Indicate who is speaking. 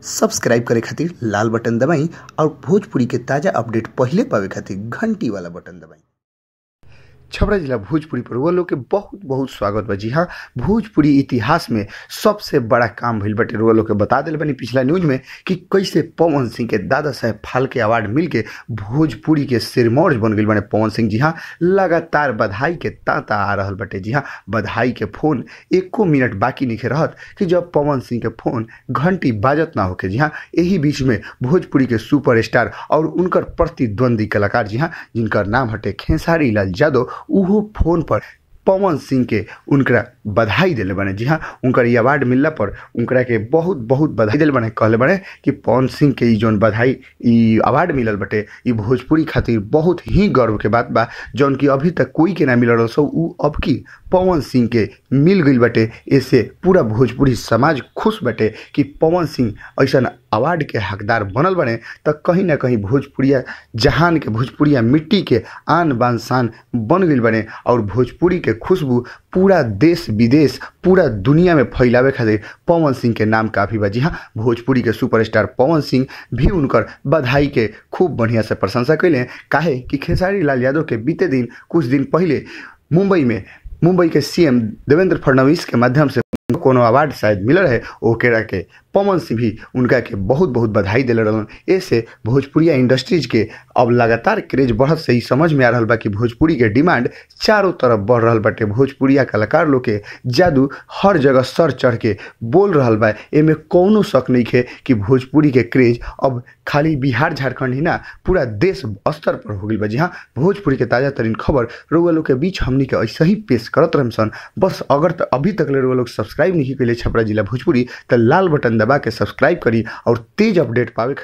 Speaker 1: Subscribe करे खातिर लाल button दबाई और भोजपुरी के ताज़ा अपडेट पहिले पावे खातिर घंटी वाला बटन दबाई।
Speaker 2: छपरा जिला भोजपुरी पर वो लोग के बहुत बहुत स्वागत बा। जी हाँ, भोजपुरी इतिहास में सबसे बड़ा काम भइल बाटे। रुआ लोग के बता दिल बनी पिछला न्यूज में कि कैसे पवन सिंह के दादा साहेब फाल्के अवार्ड मिल के भोजपुरी के सिरमौर बन गई बने पवन सिंह। जी हाँ, लगातार बधाई के तांता आ रहा बाटे। जी हाँ, बधाई के फोन एको मिनट बाकी नहीं रहत कि जब पवन सिंह के फोन घंटी बाजत ना होके। जी हाँ, यही बीच में भोजपुरी के सुपर स्टार और उनकर प्रतिद्वंदी कलाकार, जी हाँ, जिनकर नाम हटे खेसारी लाल यादव, उहो फोन पर पवन सिंह के उनकरा बधाई दिले बने। जी हाँ, उनकर ये अवार्ड मिलला पर उनकरा के बहुत बहुत बधाई दिले बने। कहले बने कि पवन सिंह के ई जौन बधाई ई अवार्ड मिलल बटे ई भोजपुरी खातिर बहुत ही गर्व के बात बा, जौन कि अभी तक कोई के ना मिलल रह सो उ अब की पवन सिंह के मिल गई बटे। ऐसे पूरा भोजपुरी समाज खुश बटे कि पवन सिंह ऐसा अवार्ड के हकदार बनल बने। तो कहीं ना कहीं भोजपुरिया जहान के, भोजपुरिया मिट्टी के आन बान शान बन गई बने और भोजपुरी के खुशबू पूरा देश विदेश पूरा दुनिया में फैलावे खातिर पवन सिंह के नाम काफ़ी बा। जी हाँ, भोजपुरी के सुपरस्टार पवन सिंह भी उनकर बधाई के खूब बढ़िया से प्रशंसा कैले। काहे कि खेसारी लाल यादव के बीते दिन कुछ दिन पहले मुंबई में मुंबई के सीएम देवेंद्र फडणवीस के माध्यम से कोनो अवार्ड शायद मिलल है, ओकरा के पवन सिंह भी उनका के बहुत बहुत बधाई दिले रहलन। ऐसे भोजपुरिया इंडस्ट्रीज के अब लगातार क्रेज बढ़त से ही समझ में आ रहा बा कि भोजपुरी के डिमांड चारों तरफ बढ़ रहा बाटे। भोजपुरिया कलाकार लोग के जादू हर जगह सर चढ़ के बोल रहा बा। एमे कौनो शक नहीं है कि भोजपुरी के क्रेज अब खाली बिहार झारखंड ही ना पूरा देश स्तर पर हो गई बा। जी हाँ, भोजपुरी के ताज़ा तरीन खबर रउआ लोग के बीच हमनी के ऐसे ही पेश करत रहम सन। बस अगर अभी तक ले रउआ लोग सब्सक्राइब नहीं कैले छपरा जिला भोजपुरी तो लाल बटन दबा के सब्सक्राइब करी और तेज अपडेट पावे